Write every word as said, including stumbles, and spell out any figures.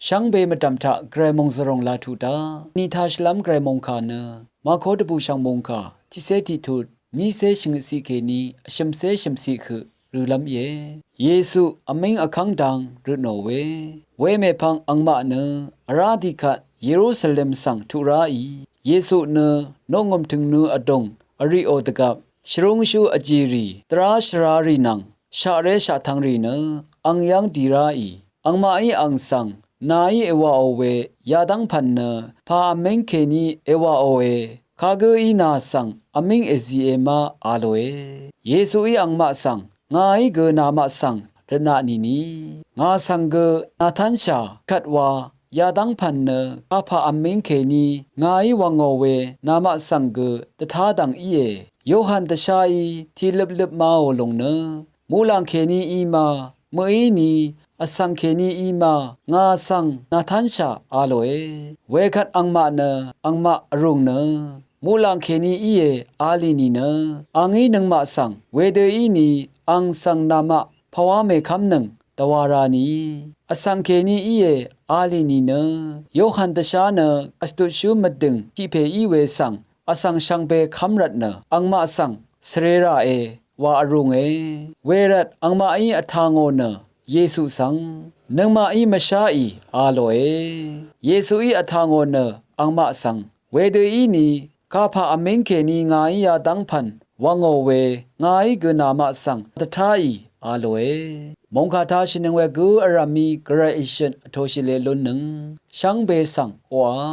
Shvngbe mvdv̀m taq gvray mòngzvròng laq tuq daq, ni taq shvlv́m gvray mòngkà nø, Màko dvbùshv̀ng mòngkà, tiqcé tiqtut, nícé shvngøtciq kèní vshø̀mcé shø̀mciq høq rølv́m íe. Yesu vmíng vkv́ng dang røtnò we. Wemèpvng angmaq nø vrá dì kvt Yerusalem svng tuq ráì. Yesu nø noqngø̀m tø̀ngnø vdùng vriqò dvgvp, shvrúngshú vjìrì, dvrá shvrarì nvng shaqré shaqtvngrì nø ang yv́ng dì ráì. Angmaqí ang svng, nàí èwàò we yadv́ng pv̀n nø pà vmíng kèní èwàòe, kagǿí nà svng vmíng èzie má a lòe. Yesuí angmaq svng, ngàí gø namaq svng rvtnaq nìni, ngà svng gø nàtv́nshà kvt wa yadv́ng pv̀n nø kapà vmíng kèní ngàí wvngò we namaq svng gø dvtá dv̀ng íe. Yohan dvsháí tiqløpløp maò lùng nø, muqlàng kèní í ma, mø̀íni vsvng kèní í ma, ngà svng nàtv́nshà a lòe. Wekvt angmaq nø angmaq vrùng nø, muqlàng kèní íe a lì nìnø, angí nøngmaq svng wedø íni ang svng namaq pvwá mèkv́mnøng dvwà rà ni, vsvng kèní íe a lì nìnø, Yohan dvshá nø vsvdutshú mvdø̀ng tiq pè í we svng vsvng shvngbe kv́m rvtnø angmaq svng svre ràe wa vrùnge. Wervt angmaqí vtà ngò nø Yesu svng, nøngmaqí mvsháì a lòe. Yesuí vtà ngò nø angmaq svng, wedø íni kapà vmíng kèní ngàí yadv́ng pv̀n wvngò we ngàí gø namaq svng dvtáì a lòe. Mòngkà taq shìnøng we gø vrv̀mí gvray ìshøt vtōshìle lunnøng shvngbe svng oqà